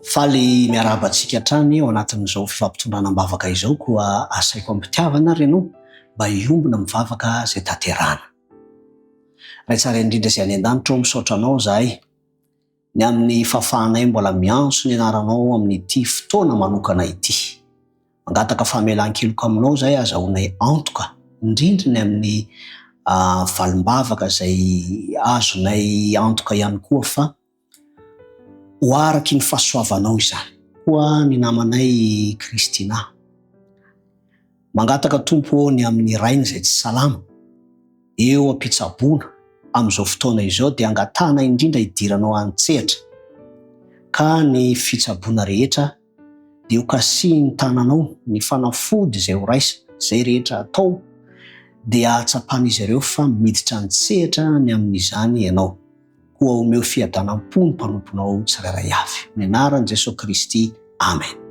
Faly miarahaba antsika hatrany ao anatin'izao fifampitondrana am-bavaka izao koa asaiko am-pitiavana ary ianao mba hiombona amin'ny vavaka izay tanterahana. Ray tsara indrindra izay any an-danitra ô misaotra anao izahay ny amin'ny fahafahanay mbola miantso ny anaranao amin'ity fotoana manokana ity. Mangataka famelan-keloka aminao izahay azahoanay antoka indrindra ny amin'ny valim-bavaka izay azonay antoka ihany koa fa ho araky ny fahasoavanao izany. Koa ny namanay Christina. Mangataka Tompo ô ny amin'ny rainy izay tsy salama, eo am-pitsaboana amin'izao fotoana izao dia angatahana indrindra hidiranao an-tsehatra ka ny fitsaboana rehetra dia ho kasihin'ny tananao ny fanafody izay ho raisina, izay rehetra atao dia ahatsapan'izy ireo fa miditra an-tsehatra ny amin'izany ianao. Koa omeo fiadanam-po ny mpanomponao tsirairay avy. Amin'ny anaran'i Jesoa Kristy, Amen.